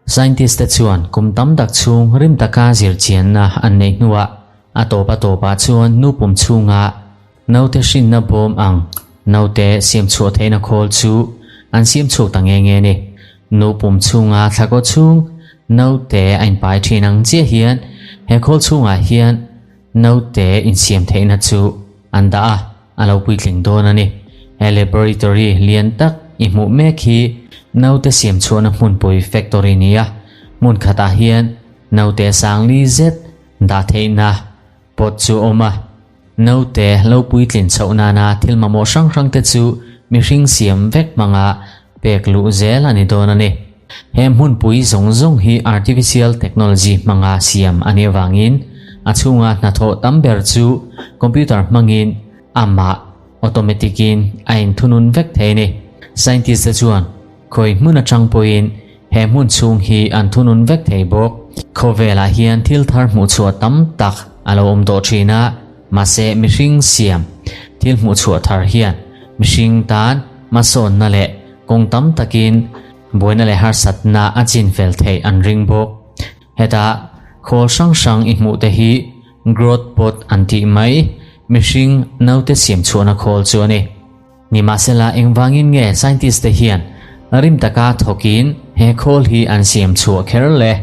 Scientist te chuan kum tam tak chhung rim taka zirchianna an neih hnuah a tawp a tawpah chuan nu pum chhunga naute hrinna bawm ang naute siam chhuah theihna khawl chu an siam chhuak ta nghe nghe a ni. Nu pum chhunga thlakaw chhung naute a inpai thin ang chiah hian he khawl chhungah hian naute insiam theihna chu an dah a, a lo puitling dawn a ni. He laboratory lian tak i hmuh mek hi naute siam chhuahna hmunpui factory ni a, hmun khatah hian naute sangli zet dah theihna pot chu a awm a. Naute lo puitlin chhoh nana thil mamawh hrang hrang te chu mihring siam vek hmanga pek luh zel a ni dawn a ni. He hmunpui zawng zawng hi artificial technology hmanga siam a nih avangin a chhunga hnathawh tam ber chu computer hmangin amah automatic in a inthunun vek thei a ni. Scientist te chuan khawi hmun atang pawhin he hmun chhung hi an thunun vek thei bawk. Khawvelah hian thil thar hmuhchhuah tam tak a lo awm tawh thin a, mahse mihring siam thil hmuhchhuah thar hian mihring tan hmasawnna leh kawng tam takin Buaina leh harsatna a chin fel theih an ring bawk. Hetah khawl hrang hrang i hmuh te hi growth pot an tih mai, mihring naute siam chhuahna khawl chu a ni. Nimahsela engvangin nge scientist te hian rim taka thawkin he khawl hi an siam chhuah kher le?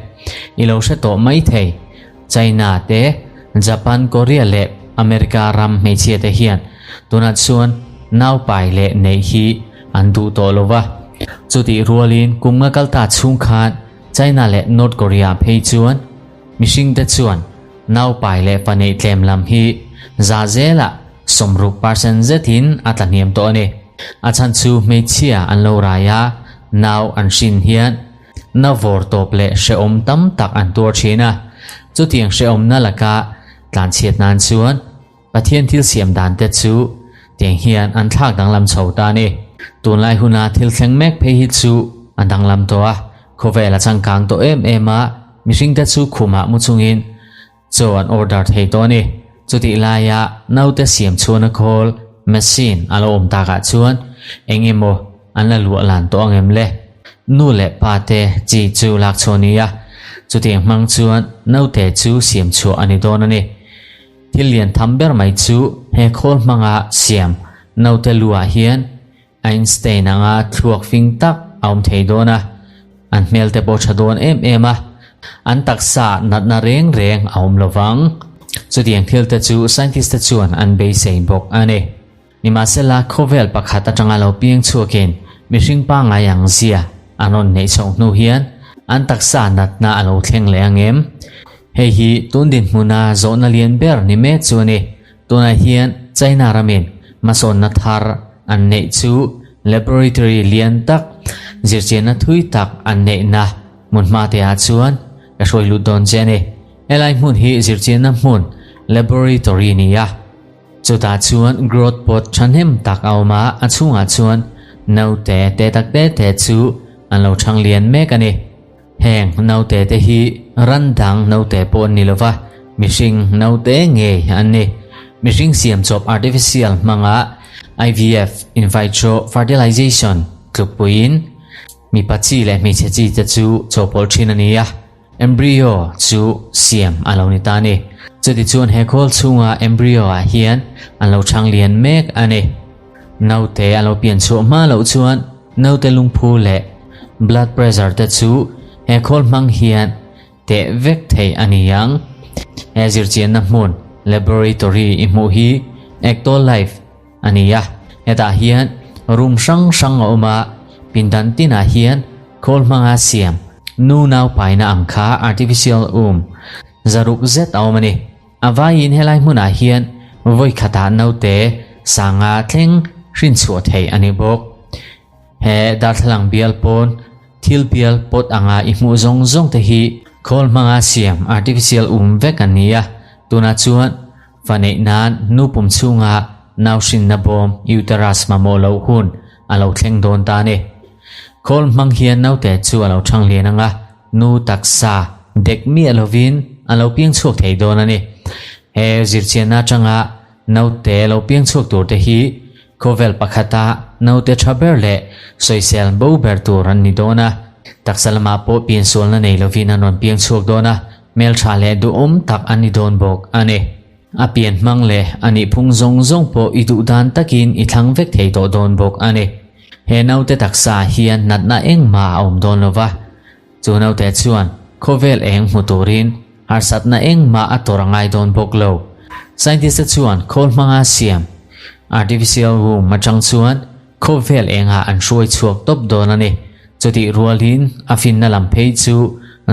I lo hre tawh mai thei. China te, Japan, Korea leh America ram hmeichhia te hian tunah chuan naupai leh neih hi an duh tawh lo va. Chutih rualin kum nga kal ta chhung khan China leh North Korea phei chuan mihring te chuan naupai leh fa neih tlem lam hi za zelah 60% zetin a tla hniam tawh a ni. A chhan chu hmeichhia an lo rai a, nau an hrin hian Na vawr tawp leh hrehawm tam tak an tuar thin a, chutiang hrehawmna laka tlanchhiat nan chuan Pathian thil siam dan te chu tiang hian an thlak danglam chho ta a ni. Tunlai huna thil thleng mek phei hi chu a danglam tawh a, khawvel a changkang tawh em em a, mihringte chu khumah mu chungin Chaw an order thei tawh a ni. Chutih laia naute siam chhuahna khawl, machine, a lo awm takah chuan eng emaw an la luah lan tawh ang em le? Nu leh pa te chi chu lak chhuah a ni a, chutiang hmang chuan naute chu siam chhuah a ni dawn a ni. Thil lian tham ber mai chu he khawl hmanga siam naute luah hian Einstein anga thluak fing tak a awm thei dawn a, an hmel te pawh tha dawn em em a, an taksa natna reng reng a awm lo vang. Chutiang thil te chu scientist te chuan an beisei bawk a ni. Nimahsela khawvel pakhat atanga lo piang chhuakin mihring pangngai ang zia an rawn neih chhoh hnu hian an taksa natna a lo thleng leh ang em? Hei hi tun dinhmuna zawhna lian ber ni mek chu a ni. Tunah hian China ramin hmasawnna thar an neih chu laboratory lian tak, zirchianna thui tak an neihna hmun hma te ah chuan ka hruai lut dawn che a ni. Helai hmun hi zirchianna hmun laboratory ni a, chutah chuan growth pot thahnem tak a awm a, a chhungah chuan naute te tak te te chu an lo thang lian mek a ni. Heng naute te hi ran dang naute pawh an ni lova, mihring naute ngei an ni. Mihring siam chawp artificial hmanga IVF, in vitro fertilization, tlukpuiin mipa chi leh hmeichhe chi te chu chawhpawlh thin a ni a, embryo chu siam a lo ni ta a ni. Chutichuan he khawl chhunga embryo ah hian an lo chhang lian mek a ni. Naute a lo pian chhuah hma loh chuan naute lungphu leh blood pressure te chu he khawl hmang hian teh vek thei a ni ang. He zirchianna hmun, laboratory, i hmuh hi Ectolife a ni a, hetah hian room hrang hrang a awm a, pindan tinah hian khawl hmanga siam nu naupaina ang kha artificial um zaruk zet a awm a ni. A vaiin helai hmunah hian vawi khatah naute sanga thleng hrin chhuah theih a ni bawk. He darthlalang bial pawn thil bial pawt anga i hmuh zawng zawng te hi khawl hmanga siam artificial um vek an ni a, tunah chuan fa neih nan nu pum chhunga nau hrinna bawm uterus mamawh loh hun a lo thleng dawn ta a ni. Khawl hmang hian naute chu a lo thang lian anga Nu taksa dek miah lovin a lo piang chhuak thei dawn a ni. He zirchianna atanga naute lo piang chhuak tur te hi Khawvel pakhata naute tha ber leh sawisel bo ber tur an ni dawn a. Taksa lamah pawh piansualna nei lovin an rawn piang chhuak dawn a, hmeltha leh duhawm tak an ni dawn bawk a ni. A pian hmang leh a nihphung zawng zawng pawh i duh dan takin i thlang vek thei tawh dawn bawk a ni. He naute taksaah hian natna engmah a awm dawn lo va, chu naute chuan khawvel eng hmu turin harsatna engmah a tawrh a ngai dawn bawk lo. Scientist-te chuan khawl hmanga siam artificial womb atang chuan khawvel engah an hruai chhuak tawp dawn a ni. Chutih rualin a finna lam phei chu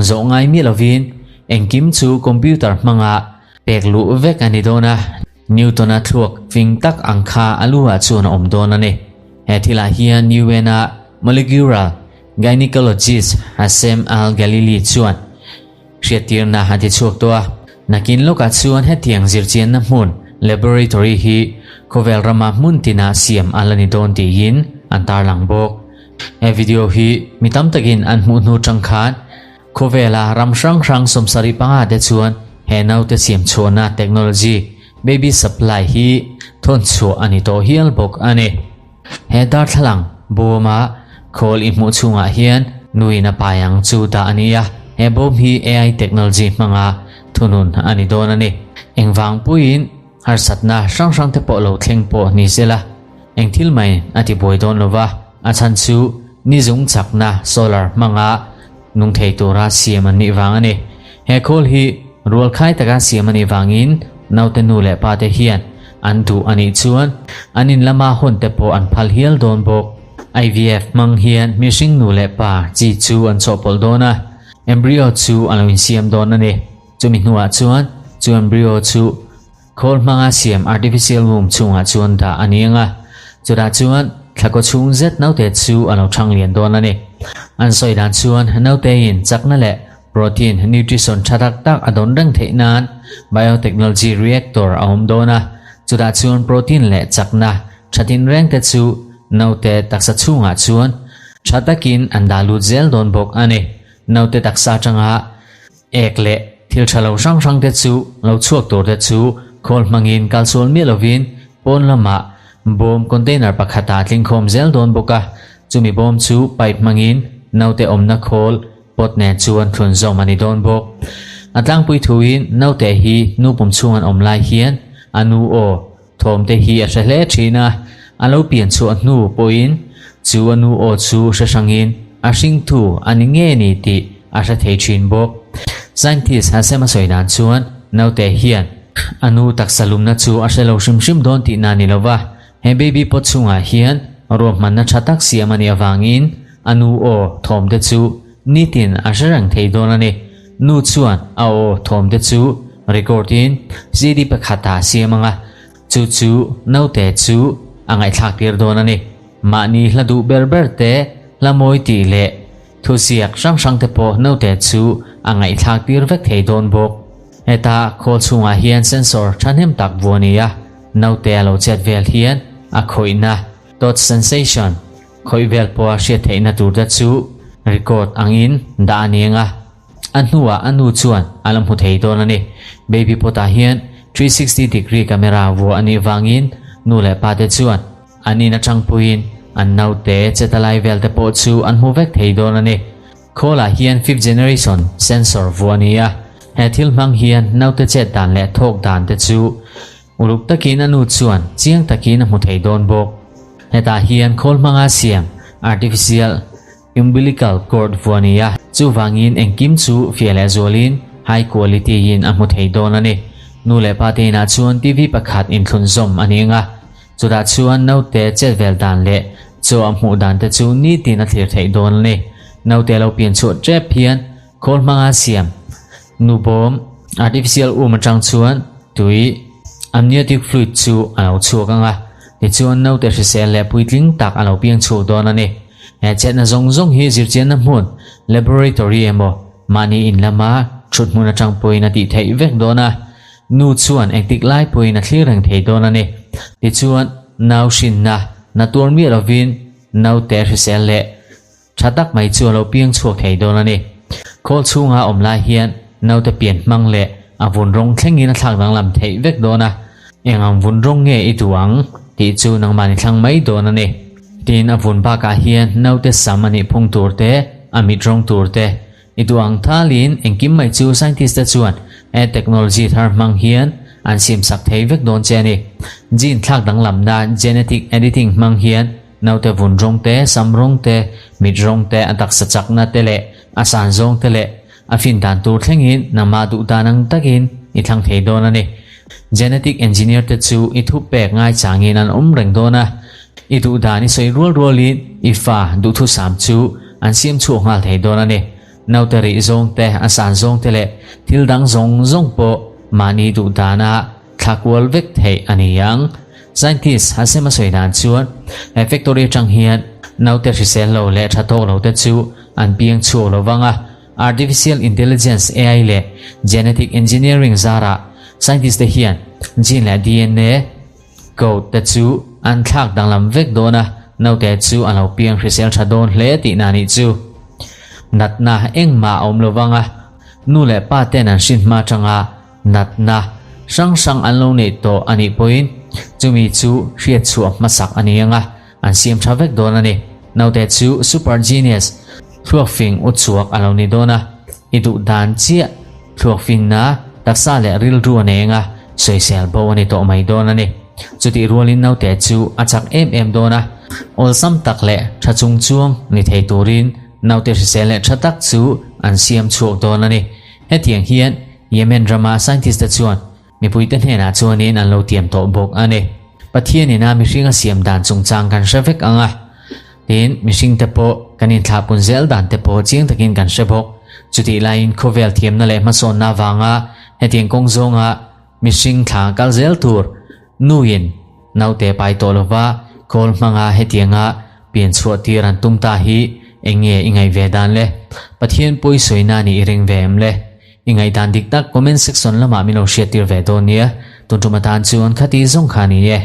zawh ngai miah lovin engkim chu computer hmanga Pek luh vek a ni dawn a, Newton-a thluak fing tak ang kha a luhah chuan a awm dawn a ni. He thilah hian UN-a molecular gynecologist Hashem Al-Ghalili chuan hriattirna a ti chhuak tawh a. Nakin lawkah chuan hetiang zirchianna hmun, laboratory, hi khawvel rama hmun tinah siam a la ni dawn tiin an tarlang bawk. He video hi mi tam takin an hmuh hnu tang khan Khawvela ram hrang hrang 75 te chuan he naute siam chhuahna technology, baby supply, hi thawn chhuah a ni tawh hial bawk a ni. He darthlalang bawma khawl i hmuh chhungah hian nuin a pai ang chu dah a ni a, he bawm hi AI technology hmanga thunun a ni dawn a ni. Engvang puiin harsatna hrang hrang te pawh lo thleng pawh ni sela eng thil mai a ti buai dawn lova, a chhan chu ni zung chakna solar hmanga Nung thei tura siam an nih vang a ni. He khawl hi rual khai taka siam a nih vangin naute nu leh pa te hian an duh a nih chuan an in lama hawn te pawh an phal hial dawn bawk. IVF hmang hian mihring nu leh pa chi chu an chawhpawlh dawn a, embryo chu a lo insiam dawn a ni. Chumi hnuah chuan chu embryo chu Khawl hmanga siam artificial womb chhungah chuan dah a ni ang a, chutah chuan thlakaw chhung zet naute chu a lo thang lian dawn a ni. An sawi dan chuan nautein chakna leh protein nutrition tha tak tak a dawn reng theih nan biotechnology reactor a awm dawn a, chutah chuan protein leh chakna tha tinreng te chu naute taksa chhungah chuan tha takin an dah lut zel dawn bawk a ni. Naute taksa atanga Ek leh thil tha lo hrang hrang te chu lo chhuak tur te chu khawl hmangin kalsual miah lovin pawn lamah bawm container pakhatah a tlingkhawm zel dawn bawk a, chumi bawm chu pipe hmangin naute awmna khawl pot nen chuan thlun zawm a ni dawn bawk. A tlangpui thuin naute hi nu pum chhung an awm lai hian a nu aw thawm te hi a hre hle thin a, a lo pian chhuah hnu pawhin chu a nu aw chu hre hrangin a hringtu a ni nge ni tih a hre thei thin bawk. Scientist Hasem a sawi dan chuan naute hian a nu taksa lumna chu a hre lo hrim hrim dawn tihna a ni lo va, he baby pot chhungah hian ruahmanna tha tak siam a nih avangin a nu aw thawm te chu nitin a hre reng thei dawn a ni. Nu chuan a aw thawm te chu record in CD pakhat ah siam ang a, chu chu naute chu a ngaihthlak tir dawn a ni. Mahni hla duh ber ber te, hla mawi tih leh thuziak hrang hrang te pawh naute chu a ngaihthlak tir vek thei dawn bawk. Heta khawl chhungah hian sensor thahnem tak vu a ni a, naute a lo chet vel hian a khawihna, touch sensation, Khawih vel pawha hriat theihna tur te chu record angin dah a ni ang a, a hnuah a nu chuan a la hmu thei dawn a ni. Baby pot-ah hian 360 degree camera vuah a nih vangin nu leh pa te chuan an in atang puiin an naute che ta lai vel te pawh chu an hmu vek thei dawn a ni. Khawlah hian fifth generation sensor vuah a ni a, he thil hmang hian naute chet dan leh thawk dan te chu Uluk takin a nu chuan chiang takin a hmu thei dawn bawk. Hetah hian khawl hmanga siam, artificial umbilical cord vuah a ni a, chuvangin engkim chu fiah leh zualin high quality in a hmu thei dawn a ni. Nu leh pa te inah chuan TV pakhat inthlunzawm a ni ang a, chutah chuan naute chet vel dan leh chaw a hmuh dan te chu nitin a thlir theih dawn a ni. Naute lo pian chhuah tep hian Khawl hmanga siam nu bawm, artificial um atang chuan tui, amniotic fluid, chu a lo chhuak ang a, tichuan naute hrisel leh puitling tak a lo piang chhuak dawn a ni. He chetna zawng zawng hi zirchianna hmun, laboratory, emaw mahni in lama thut hmun atang pawhin a tih theih vek dawn a, nu chuan engtik lai pawhin a thlir reng thei dawn a ni. Tichuan, nau hrinna na tuar miah lovin naute hrisel leh Tha tak mai chu a lo piang chhuak thei dawn a ni. Khawl chhunga awm lai hian naute pian hmang leh a vun rawng thlengin a thlak danglam theih vek dawn a. Eng ang vun rawng nge i duh ang? tih chu nangmah ni thlang mai dawn a ni. Tin, a vun bakah hian naute sam a nih phung tur te, a mit rawng tur te, i duh ang thalin engkim mai chu scientist te chuan he technology thar hmang hian an siamsak thei vek dawn che a ni. Gene thlak danglamna, genetic editing, hmang hian naute vun rawng te, sam rawng te, mit rawng te, a taksa chakna te leh a san zawng te leh A fin dan tur thlengin nangmah duh dan ang takin i thlang thei dawn a ni. Genetic engineer te chu i thu pek ngai changin an awm reng dawn a, i duh dan i sawi rual rualin i fa duhthusam chu an siam chhuak nghal thei dawn a ni. Naute rih zawng te, a san zawng te leh thil dang zawng zawng pawh mahni duh dana thla kual vek theih a ni ang. Scientist Hasem a sawi dan chuan he factory atang hian naute hrisel lo leh tha tawk lo te chu an piang chhuak lo vang a, Artificial Intelligence, AI, leh Genetic Engineering zarah scientist te hian gene leh dna code te chu an thlak danglam vek dawn a, naute chu a lo piang hrisel tha dawn hle tihna nih chu. Natna engmah a awm lo vang a, nu leh pa ten an hrin hma atanga Natna hrang hrang an lo neih tawh a nih pawhin chumi chu hriat chhuah hmasak a ni ang a, an siam tha vek dawn a ni. Naute chu super genius, thluak fing u chhuak a lo ni dawn a, i duh dan chiah thluak finna taksa leh rilru a nei ang a, sawisel bo a ni tawh mai dawn a ni. Chutih rualin naute chu a chak em em dawn a, awlsam tak leh tha chung chuang ni thei turin naute hrisel leh tha tak chu an siam chhuak dawn a ni. Hetiang hian Yemen rama scientist te chuan mipuite hnenah chuanin an lo tiam tawh bawk a ni. Pathianin a mihring a siam dan chungchang kan hre vek ang a, tin mihring te pawh kan inthlahpun zel dan te pawh chiang takin kan hre bawk. Chutih laiin khawvel thiamna leh hmasawnna avanga hetiang kawng zawnga mihring thla kal zel tur nuin naute pai tawh lova kawl hmanga hetianga Pian chhuah tir an tum ta hi eng nge i ngaih ve dan le? Pathian pawi sawina nih i ring ve em le? I ngaihdan dik tak comment section lamah min lo hriat tir ve dawn nia. Tun tum atan chuan khati zawng kha ni e.